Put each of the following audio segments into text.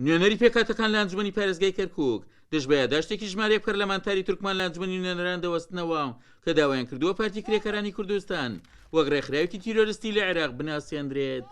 نوێنەری پێکهاتەکان لە ئەنجومەنی پارێزگای کەرکوک، دژ بە یاداشتێکی ژمارەیەک پەرلەمانتاری تورکمان لە ئەنجومەنی نوێنەران دەوەستنەوە کە داوایان کردووە پارتی کرێکارانی کوردستان وەک ڕێکخراوێکی تیرۆرستی لە عێراق بناسێندرێت.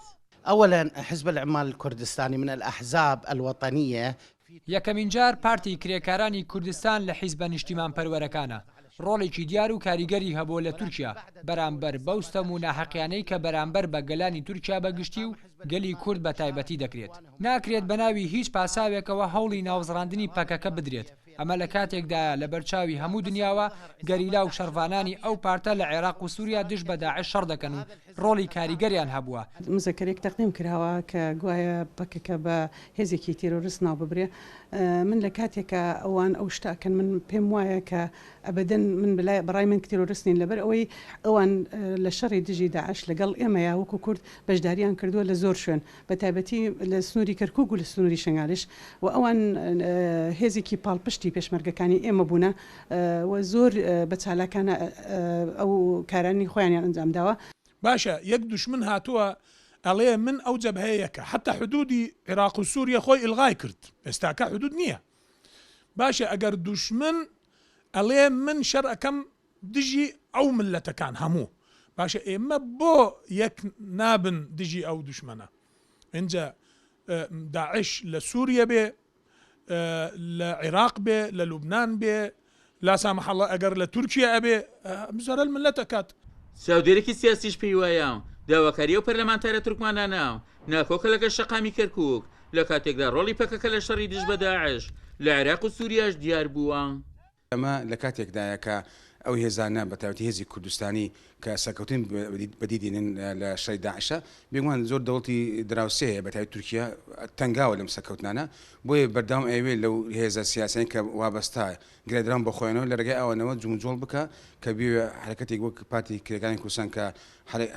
اولا حزب العمال الکردستانی من الاحزاب الوطنیە فی. یەکەمین جار پارتی کرێکارانی کوردستان لە حیزبە نیشتیمانپەروەرەکانە، ڕۆڵێکی دیار و کاریگەری هەبووە لە تورکیا بەرامبەر بەو ستەم و ناحەقیانەی کە بەرامبەر بە گەلانی تورکیا بە گشتی و گەلی کورد بە تایبەتی دەکرێت. ناکرێت بە ناوی هیچ پاساوێکەوە هەوڵی ناوزڕاندنی پەکەکە بدرێت، ئەمە لە کاتێکدایە لەبەرچاوی هەموو دنیاوە گەریلا و شەڕڤانانی ئەو پارتە لە عێراق و سوریا دژ بە داعش شەڕ دەکەن و ڕۆڵی کاریگەریان هەبووە. مزەکەرێک تەقدیم کراوە کە گوایە پەکەکە بە هێزێکی تێرۆرست ناو ببرێ. من لە کاتێکا ئەوان ئەو شتە ئەکەن من پێم وایە کە ئەبەدەن من بەلای بەڕای من تێرۆرست نین لەبەر ئەوەی ئەوان لە شەڕی دژی داعش لەگەڵ ئێمەیا وەکو کورد بەشداریان کردووە لە زۆر شوێن بە تایبەتی لە سنووری کەرکوک و لە سنووری شنگالیش و ئەوان هێزێکی پاڵپشتی پێشمەرگەکانی ئێمە بوونە و زۆر بە چالاکانە ئەو کارانی خۆیانیان ئەنجام داوە. باشە یەک دوشمن هاتووە ئەڵێ من ئەو جەبهەیە یەکە حەتا حدودی عیراق و سوریە خۆی ئیلغای کرد ئێستاکە حدود نییە باشە ئەگەر دوشمن ئەڵێ من شەر ئەکەم دژی ئەو ملەتەکان هەموو باشە ئێمە بۆ یەک نابن دژی ئەو دوشمەنە ئینجا داعش لە سوریە بێ لە عیراق بێ لە لوبنان بێ لا سامح اللە ئەگەر لە تورکیا ئەبێ زەرەر مللەت ئەکات. چاودێرێکی سیاسیش پێی وایە، داواکاری ئەو پەرلەمانتارە تورکمانانە ناکۆکە لەگەڵ شەقامی کەرکوک، لە کاتێکدا ڕۆڵی پەکەکە لە شەڕی دژ بە داعش لە عێراق و سوریاش دیار بووە. ئەمە لە کاتێکدایە کە ئەو هێزانە بە تایبەتی هێزی کوردستانی کە سەرکەوتن بەدی دێنن لە شەڕی داعشا، بێگومان زۆر دەوڵەتی دراوسێ هەیە بە تایبەتی تورکیا تەنگاوە لەم سەرکەوتنانە، بۆیە بەردەوام ئەیەوێ لەو هێزە سیاسیانەی کە وابەستە گرێدراون بە خۆیانەوە لە رێگای ئەوانەوە جموجۆڵ بکا کە بیەوێ حەرەکەتێک وەک پارتی کرێکارانی کوردستان کە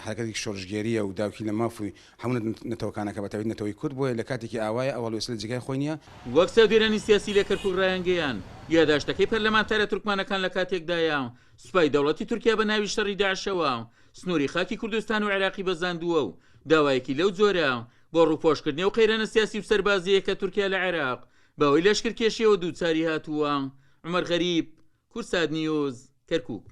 حەرەکەتێکی شۆڕشگێرییە و داوکی لە مافی هەموو نەتەوەکانە کە بە تایبەتی نەتەوەی کورد بۆیە لە کاتێکی ئاوایە ئەو هەڵوێستە لە جێگای خۆی نییە. وەک چاودێرانی سیاسی لە کەرکوک ڕایانگەیاند، یاداشتەکەی پەرلەمانتارە تورکمانەکان لە کاتێکدایە سوپای دەوڵەتی تورکیا بە ناوی شەڕی داعشەوە سنووری خاکی کوردستان و عێراقی بەزاندووە و داوایەکی لەو جۆرە بۆ ڕووپۆشکردنی ئەو قەیرانە سیاسی و سەربازییە کە تورکیا لە عێراق بەهۆی لەشکرکێشییەوە دووچاری هاتووە. عومەر غەریب، کوردسات نیوز، کەرکوک.